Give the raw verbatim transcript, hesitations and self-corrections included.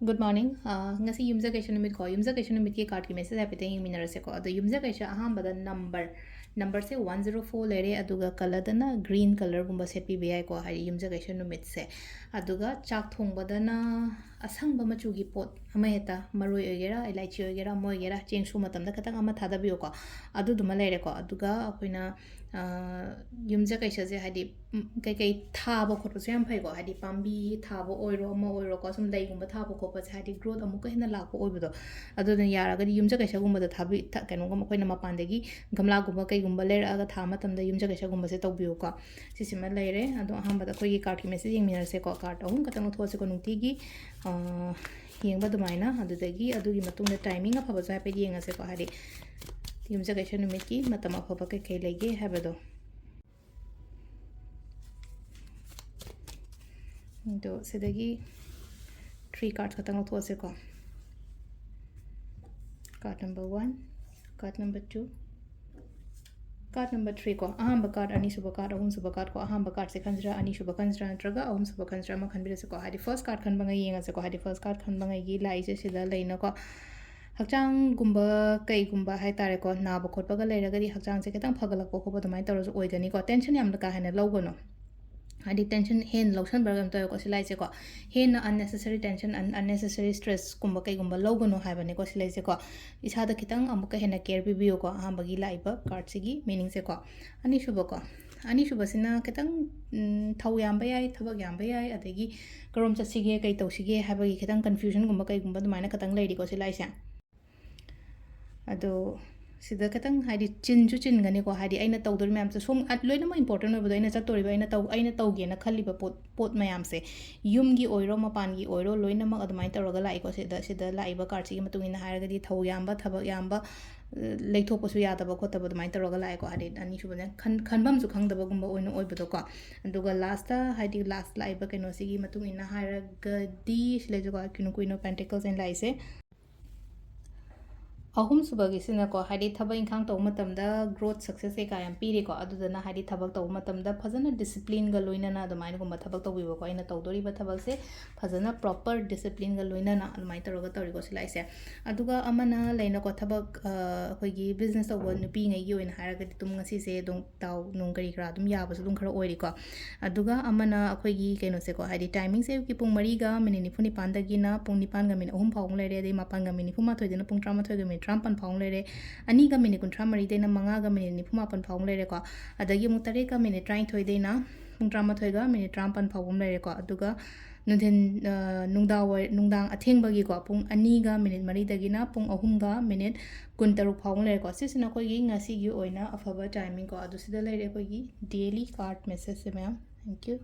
Good morning. ꯑꯥ, ꯉꯁꯤ ꯌꯨꯝꯖꯀꯩꯁ ꯅꯨꯃꯤꯠꯀꯣ, ꯌꯨꯝꯖꯀꯩꯁ ꯅꯨꯃꯤꯠꯀꯤ cardꯀꯤ message ꯍꯥꯏꯐꯦꯠꯇꯪ ꯌꯦꯡꯃꯤꯟꯅꯔꯁꯦꯀꯣ꯫ ꯑꯗꯣ ꯌꯨꯝꯖꯀꯩꯁ ꯑꯍꯥꯟꯕꯗ number, numberꯁꯦ one zero four ꯂꯩꯔꯦ, ꯑꯗꯨꯒ colourꯗꯅ green colourꯒꯨꯝꯕ ꯁꯦꯠꯄꯤꯕ ꯌꯥꯏꯀꯣ, ꯍꯥꯏꯗꯤ ꯌꯨꯝꯖꯀꯩꯁ ꯅꯨꯃꯤꯠꯁꯦ꯫ ꯑꯗꯨꯒ ꯆꯥꯛ ꯊꯣꯡꯕꯗꯅ ꯑꯁꯪꯕ ꯃꯆꯨꯒꯤ ꯄꯣꯠ ꯑꯃ ꯍꯦꯛꯇ, ꯃꯔꯣꯏ ꯑꯣꯏꯒꯦꯔꯥ, ꯏꯂꯥꯏꯆꯤ ꯑꯣꯏꯒꯦꯔꯥ, ꯑꯃ ꯑꯣꯏꯒꯦꯔꯥ, ꯆꯦꯡꯁꯨ ꯃꯇꯝꯗ ꯈꯤꯇꯪ ꯑꯃ ꯊꯥꯗꯕꯤꯌꯨꯀꯣ, ꯑꯗꯨꯗꯨꯃ ꯂꯩꯔꯦꯀꯣ꯫ ꯑꯗꯨꯒ ꯑꯩꯈꯣꯏꯅ, ꯑ, ꯌꯨꯝꯖꯀꯩꯁꯁꯦ ꯍꯥꯏꯗꯤ, ꯎꯝ, ꯀꯩꯀꯩ ꯊꯥꯕ ꯈꯣꯠꯄꯁꯨ ꯌꯥꯝ ꯐꯩꯀꯣ, ꯍꯥꯏꯗꯤ ꯄꯥꯝꯕꯤ ꯊꯥꯕ ꯑꯣꯏꯔꯣ, ꯑꯃ ꯑꯣꯏꯔꯣꯀꯣ, ꯁꯨꯝ ꯂꯩꯒꯨꯝꯕ ꯊꯥꯕ ꯈꯣꯠꯄꯁꯦ ꯍꯥꯏꯗꯤ growth ꯑꯃꯨꯛꯀ ꯍꯦꯟꯅ ꯂꯥꯛꯄ ꯑꯣꯏꯕꯗꯣ꯫ ꯑꯗꯨꯅ ꯌꯥꯔꯒꯗꯤ ꯌꯨꯝꯖꯀꯩꯁꯒꯨꯝꯕꯗ ꯊꯥꯕꯤ-, ꯊ-, ꯀꯩꯅꯣꯒꯨꯝꯕ ꯑꯩꯈꯣꯏꯅ ꯃꯄꯥꯟꯗꯒꯤ ꯒꯝꯂꯥꯒꯨꯝꯕ ꯀꯩꯒꯨꯝꯕ ꯂꯩꯔꯛꯑꯒ ꯊꯥꯕ ꯃꯇꯝꯗ ꯌꯨꯝꯖꯀꯩꯁꯒꯨꯝꯕꯁꯦ ꯇꯧꯕꯤꯌꯨꯀꯣ꯫ ꯁꯤꯁꯤꯃ ꯂꯩꯔꯦ꯫ ꯑꯗꯣ ꯑꯍꯥꯟꯕꯗ ꯑꯩꯈꯣꯏꯒꯤ cardꯀꯤ message ꯌꯦꯡꯃꯤꯟꯅꯔꯁꯦꯀꯣ꯫ Card ꯑꯍꯨꯝ ꯈꯛꯇꯪ ꯂꯧꯊꯣꯛꯑꯁꯤꯀꯣ, ꯅꯨꯡꯇꯤꯒꯤ, ꯑ, ꯌꯦꯡꯕ ꯑꯗꯨꯃꯥꯏꯅ꯫ ꯑꯗꯨꯗꯒꯤ ꯑꯗꯨꯒꯤ ꯃꯇꯨꯡꯗ timing ꯑꯐꯕꯁꯨ ꯍꯥꯏꯐꯦꯠ ꯌꯦꯡꯉꯁꯦꯀꯣ, ꯍꯥꯏꯗꯤ ꯌꯨꯝꯖꯀꯩꯁ ꯅꯨꯃꯤꯠꯀꯤ ꯃꯇꯝ ꯑꯐꯕ ꯀꯩꯀꯩ ꯂꯩꯒꯦ ꯍꯥꯏꯕꯗꯣ꯫ ꯑꯗꯣ ꯁꯤꯗꯒꯤ three card ꯈꯛꯇꯪ ꯂꯧꯊꯣꯛꯑꯁꯦꯀꯣ꯫ Card number one, card number two, card number three ꯀꯣ, ꯑꯍꯥꯟꯕ card, ꯑꯅꯤꯁꯨꯕ card, ꯑꯍꯨꯝꯁꯨꯕ card ꯀꯣ꯫ ꯑꯍꯥꯟꯕ cardꯁꯦ ꯈꯟꯁꯤꯔꯥ, ꯑꯅꯤꯁꯨꯕ ꯈꯟꯁꯤꯔꯥ, ꯅꯠꯇ꯭ꯔꯒ ꯑꯍꯨꯝꯁꯨꯕ ꯈꯟꯁꯤꯔꯥ, ꯑꯃ ꯈꯟꯕꯤꯔꯁꯤꯀꯣ꯫ ꯍꯥꯏꯗꯤ first card ꯈꯟꯕꯉꯩ ꯌꯦꯡꯉꯁꯦꯀꯣ꯫ ꯍꯥꯏꯗꯤ first card ꯈꯟꯕꯉꯩꯒꯤ ꯂꯥꯛꯏꯁꯦ ꯁꯤꯗ ꯂꯩꯅꯀꯣ꯫ ꯍꯛꯆꯥꯡꯒꯨꯝꯕ ꯀꯩꯒꯨꯝꯕ ꯍꯥꯏꯇꯥꯔꯦꯀꯣ, ꯅꯥꯕ ꯈꯣꯠꯄꯒ ꯂꯩꯔꯒꯗꯤ ꯍꯛꯆꯥꯡꯁꯦ ꯈꯤꯇꯪ ꯐꯒꯠꯂꯛꯄ ꯈꯣꯠꯄ ꯑꯗꯨꯃꯥꯏꯅ ꯇꯧꯔꯁꯨ ꯑꯣꯏꯒꯅꯤꯀꯣ꯫ Tension ꯌꯥꯝꯅ ꯀꯥ ꯍꯦꯟꯅ ꯂꯧꯒꯅꯨ꯫ ꯍꯥꯏꯗꯤ tension ꯍꯦꯟꯅ ꯂꯧꯁꯟꯕ꯭ꯔꯥ ꯀꯩꯅꯣ ꯇꯧꯋꯦꯀꯣ ꯁꯤ ꯂꯥꯏꯁꯦꯀꯣ꯫ ꯍꯦꯟꯅ unnecessary tension, un-, unnecessary stressꯀꯨꯝꯕ ꯀꯩꯒꯨꯝꯕ ꯂꯧꯒꯅꯨ ꯍꯥꯏꯕꯅꯦꯀꯣ ꯁꯤ ꯂꯩꯁꯦꯀꯣ꯫ ꯏꯁꯥꯗ ꯈꯤꯇꯪ ꯑꯃꯨꯛꯀ ꯍꯦꯟꯅ care ꯄꯤꯕꯤꯌꯨꯀꯣ, ꯑꯍꯥꯟꯕꯒꯤ ꯂꯥꯛꯏꯕ cardꯁꯤꯒꯤ meaningꯁꯦꯀꯣ꯫ ꯑꯅꯤꯁꯨꯕꯀꯣ, ꯑꯅꯤꯁꯨꯕꯁꯤꯅ ꯈꯤꯇꯪ, ꯎꯝ, ꯊꯧ ꯌꯥꯝꯕ ꯌꯥꯏ, ꯊꯕꯛ ꯌꯥꯝꯕ ꯌꯥꯏ, ꯑꯗꯒꯤ ꯀꯔꯣꯝ ꯆꯠꯁꯤꯒꯦ, ꯀꯩ ꯇꯧꯁꯤꯒꯦ ꯍꯥꯏꯕꯒꯤ ꯈꯤꯇꯪ confusionꯒꯨꯝꯕ ꯀꯩꯒꯨꯝꯕ ꯑꯗꯨꯃꯥꯏꯅ ꯈꯤꯇꯪ ꯂꯩꯔꯤꯀꯣ ꯁꯤ ꯂꯥꯏꯁꯦ꯫ ꯑꯗꯣ ꯁꯤꯗ ꯈꯤꯇꯪ ꯍꯥꯏꯗꯤ ꯆꯤꯟꯁꯨ ꯆꯤꯟꯒꯅꯤꯀꯣ, ꯍꯥꯏꯗꯤ ꯑꯩꯅ ꯇꯧꯗꯣꯔꯤꯕ ꯃꯌꯥꯝꯁꯦ ꯁꯣꯝ, ꯑ, ꯂꯣꯏꯅꯃꯛ important ꯑꯣꯏꯕꯗꯣ, ꯑꯩꯅ ꯆꯠꯇꯣꯔꯤꯕ, ꯑꯩꯅ ꯇꯧ-, ꯑꯩꯅ ꯇꯧꯒꯦꯅ ꯈꯜꯂꯤꯕ ꯄꯣꯠ, ꯄꯣꯠ ꯃꯌꯥꯝꯁꯦ, ꯌꯨꯝꯒꯤ ꯑꯣꯏꯔꯣ ꯃꯄꯥꯟꯒꯤ ꯑꯣꯏꯔꯣ, ꯂꯣꯏꯅꯃꯛ ꯑꯗꯨꯃꯥꯏꯅ ꯇꯧꯔꯒ ꯂꯥꯛꯏꯀꯣ꯫ ꯁꯤꯗ, ꯁꯤꯗ ꯂꯥꯛꯏꯕ cardꯁꯤꯒꯤ ꯃꯇꯨꯡ ꯏꯟꯅ ꯍꯥꯏꯔꯒꯗꯤ ꯊꯧ ꯌꯥꯝꯕ, ꯊꯕꯛ ꯌꯥꯝꯕ, ꯑ, ꯂꯩꯊꯣꯛꯄꯁꯨ ꯌꯥꯗꯕ ꯈꯣꯠꯇꯕ ꯑꯗꯨꯃꯥꯏꯅ ꯇꯧꯔꯒ ꯂꯥꯛꯑꯦꯀꯣ꯫ ꯍꯥꯏꯗꯤ ꯑꯅꯤꯁꯨꯕꯅ ꯈꯟ-, ꯈꯟꯐꯝꯁꯨ ꯈꯪꯗꯕꯒꯨꯝꯕ ꯑꯣꯏꯅ ꯑꯣꯏꯕꯗꯣꯀꯣ꯫ ꯑꯗꯨꯒ lastꯇ, ꯍꯥꯏꯗꯤ last ꯂꯥꯛꯏꯕ ꯀꯩꯅꯣꯁꯤꯒꯤ ꯃꯇꯨꯡ ꯏꯟꯅ ꯍꯥꯏꯔꯒꯗꯤ ꯁꯤ ꯂꯩꯖꯀꯣ, Queen of Pentacles ꯑꯩꯅ ꯂꯥꯛꯏꯁꯦ꯫ ꯑꯍꯨꯝꯁꯨꯕꯒꯤꯁꯤꯅꯀꯣ, ꯍꯥꯏꯗꯤ ꯊꯕꯛ ꯏꯪꯈꯥꯡ ꯇꯧꯕ ꯃꯇꯝꯗ growth, success ꯀꯩꯀꯥ ꯌꯥꯝ ꯄꯤꯔꯤꯀꯣ꯫ ꯑꯗꯨꯗꯨꯅ ꯍꯥꯏꯗꯤ ꯊꯕꯛ ꯇꯧꯕ ꯃꯇꯝꯗ ꯐꯖꯅ disciplineꯒ ꯂꯣꯏꯅꯅ ꯑꯗꯨꯃꯥꯏꯅꯒꯨꯝꯕ ꯊꯕꯛ ꯇꯧꯕꯤꯕꯀꯣ꯫ ꯑꯩꯅ ꯇꯧꯗꯣꯔꯤꯕ ꯊꯕꯛꯁꯦ ꯐꯖꯅ proper disciplineꯒ ꯂꯣꯏꯅꯅ ꯑꯗꯨꯃꯥꯏꯅ ꯇꯧꯔꯒ ꯇꯧꯔꯤꯀꯣ ꯁꯤ ꯂꯥꯛꯏꯁꯦ꯫ ꯑꯗꯨꯒ ꯑꯃꯅ ꯂꯩꯅꯀꯣ, ꯊꯕꯛ, ꯑ, ꯑꯩꯈꯣꯏꯒꯤ business ꯇꯧꯕ ꯅꯨꯄꯤꯉꯩꯒꯤ ꯑꯣꯏꯅ ꯍꯥꯏꯔꯒꯗꯤ ꯑꯗꯨꯝ ꯉꯁꯤꯁꯦ ꯑꯗꯨꯝ ꯗꯥꯎ ꯅꯨꯡ ꯀꯔꯤ ꯀꯔꯥ ꯑꯗꯨꯝ ꯌꯥꯕꯁꯨ ꯑꯗꯨꯝ ꯈꯔ ꯑꯣꯏꯔꯤꯀꯣ꯫ ꯑꯗꯨꯒ ꯑꯃꯅ ꯑꯩꯈꯣꯏꯒꯤ ꯀꯩꯅꯣꯁꯦꯀꯣ, ꯍꯥꯏꯗꯤ timingꯁꯦ ꯑꯌꯨꯛꯀꯤ ꯄꯨꯡ ꯃꯔꯤꯒ minute ꯅꯤꯐꯨ ꯅꯤꯄꯥꯟꯗꯒꯤꯅ ꯄꯨꯡ ꯅꯤꯄꯥꯟꯒ minute ꯑꯍꯨꯝ ꯐꯥꯎꯕ ꯑꯃ ꯂꯩꯔꯦ, ꯑꯗꯩ ꯃꯥꯄꯟꯒ minute ꯅꯤꯐꯨ ꯃꯥꯊꯣꯏꯗꯩꯅ ꯄꯨꯡ ꯇꯔꯥꯃꯥꯊꯣꯏꯒ minute ꯇꯔꯥꯃꯥꯄꯟ ꯐꯥꯎꯕ ꯑꯃ ꯂꯩꯔꯦ, ꯑꯅꯤꯒ minute ꯀꯨꯟꯊ꯭ꯔꯥ ꯃꯔꯤꯗꯩꯅ ꯃꯉꯥꯒ minute ꯅꯤꯐꯨ ꯃꯥꯄꯟ ꯐꯥꯎꯕ ꯑꯃ ꯂꯩꯔꯦꯀꯣ꯫ ꯑꯗꯒꯤ ꯑꯃꯨꯛ ꯇꯔꯦꯠꯀ minute ꯇꯔꯥꯅꯤꯊꯣꯏꯗꯩꯅ ꯄꯨꯡ ꯇꯔꯥꯃꯥꯊꯣꯏꯒ minute ꯇꯔꯥꯃꯥꯄꯟ ꯐꯥꯎꯕ ꯑꯃ ꯂꯩꯔꯦꯀꯣ꯫ ꯑꯗꯨꯒ ꯅꯨꯡꯊꯤꯟ, ꯑ, ꯅꯨꯡꯗꯥꯡ ꯋꯥꯏ-, ꯅꯨꯡꯗꯥꯡ ꯑꯊꯦꯡꯕꯒꯤꯀꯣ, ꯄꯨꯡ ꯑꯅꯤꯒ minute ꯃꯔꯤꯗꯒꯤꯅ ꯄꯨꯡ ꯑꯍꯨꯝꯒ minute ꯀꯨꯟꯇꯔꯨꯛ ꯐꯥꯎꯕ ꯂꯩꯔꯦꯀꯣ꯫ ꯁꯤꯁꯤꯅ ꯑꯩꯈꯣꯏꯒꯤ ꯉꯁꯤꯒꯤ ꯑꯣꯏꯅ ꯑꯐꯕ timingꯀꯣ꯫ ꯑꯗꯨ ꯁꯤꯗ ꯂꯩꯔꯦ ꯑꯩꯈꯣꯏꯒꯤ daily card messageꯁꯦ ꯃꯌꯥꯝ꯫ Thank you꯫